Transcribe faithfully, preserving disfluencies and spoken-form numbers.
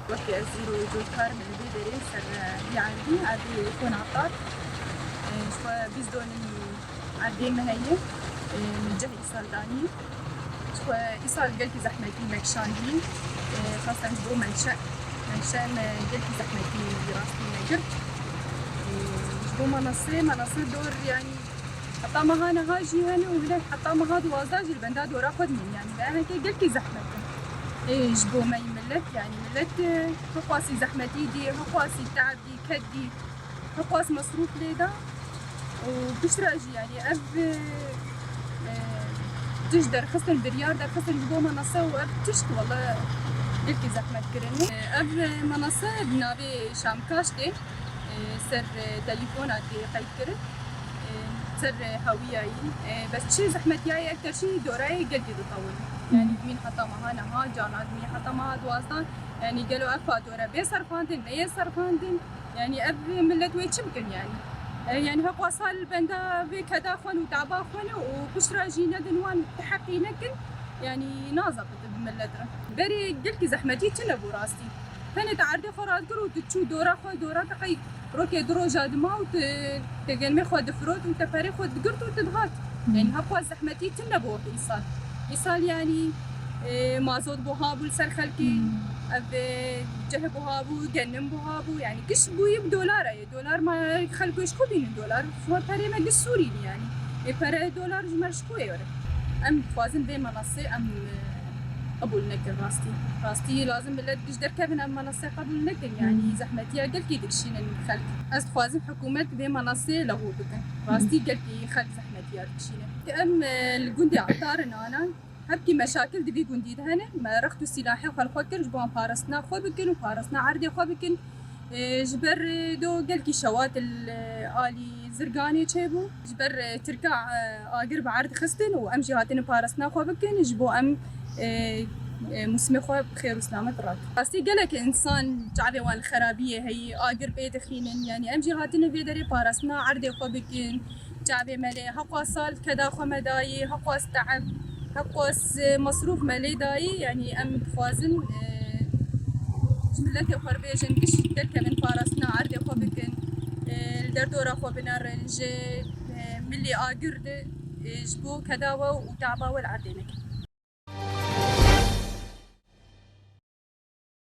Wekî ez îro cotkarim li vê derê ser vî erdî, erdî Konatar. Ji xwe bîst donin erdê me heye, min cih îsal danî. Ji xwe îsal gelkî zehmetî me kişandî. Xastan ji bo menşe, menşe me gelkî zehmetî rastî me girt. Ji bo menasê, menasê dor, yanî heta meha niha jî hene û hinek heta meha duwazdeh jî li benda dora xwe dimîn. Yanî vê heke gelkî zehmet e. Ê, ji bo me yî millet, yanî millet, e, hiqwasî zehmetî dî, hiqwasî teeb dî, ked dî, hiqwas mesrûf lê da. Û piştre jî, yanî ev, e, e, tişt derxistin, biryar derxistin ji bo menase û ev tişt wele gelkî zehmet kirin. E, ev, e, menase bi navê Şamkaş tê. Ser telefona tê qeyd kirin, ser hewiyayî. Bes çi zehmetiyayê ev teşî dorayê gelkî ditewin. Yanî dimîn heta meha neha, carna dimîn heta meha duwazdeh. Yanî gelo ev fatura bê serfandin, neyê serfandin? Yanî ev millet wê çi bikin yanî? Yanî heqwasa li benda vê keda xwe û taba xwe ne û piştre jî nedin wan teheqî nekin. Yanî nazabitin bi millet re. Berê gelkî zehmetî tune bû rastî. Tenê te erdê xwe radikir û tu çû dora xwe, dora te qey rokê du roja dima û tu, tu genimê xwe difirot û te perê xwe digirt û tu dihat. Yanî heqwa zehmetî tune bû wek îsal. Îsal yanî, e, mazot buha bû li ser xelkê, ev, e, cih buha bû, genim buha bû. Yanî giş bûyî bi dolara ye. Dolar ma xelk ji ku bînin dolar? Ji we perê me giş Sûrî ne yanî. Ê pere dolar ji me ji ku ye were? Em dixwazin vê menasê em, e, qebûl nekin rastî. Rastî lazim millet giş derkevin em menasê qebûl nekin. Yanî zehmetiya gelkî dikişînin xelk. Ez dixwazim hikûmet vê menasê lewû bikin. Rastî gelkî xelk zehmetiya dikişînin. Em, e, li gundê Etarin anan. Hepkî meşakil di vî gundî de hene. Me rext û sîlahê xwe li xwe kir, ji bo em parastina xwe bikin û parastina erdê xwe bikin. Ê, ji ber, ê, do gelkî şewat li, ê, alî Zirganê çêbû. Ji ber, ê, Tirka, ê, agir bi erd xistin û em jî hatine parastina xwe bikin, ji bo em, ê, ê, mûsimê xwe bi xêr û selamet rat. Rastî gelek însan çavê wan li xerabiyê heyî, agir pê dixînin. Yanî em jî hatine vê derê parastina erdê xwe bikin. Çavê me lê heqwas sal keda xwe me dayî, heqwas teeb, heqwas, e, mesrûf me lê dayî. Yanî em dixwazin, e, ji miletê xwe re bêjin, giş derkevin parastina erdê xwe bikin, e, li derdora xwe binerin, ji, e, milî agir de, e, ji bo keda we û teaba we li erdê nekin.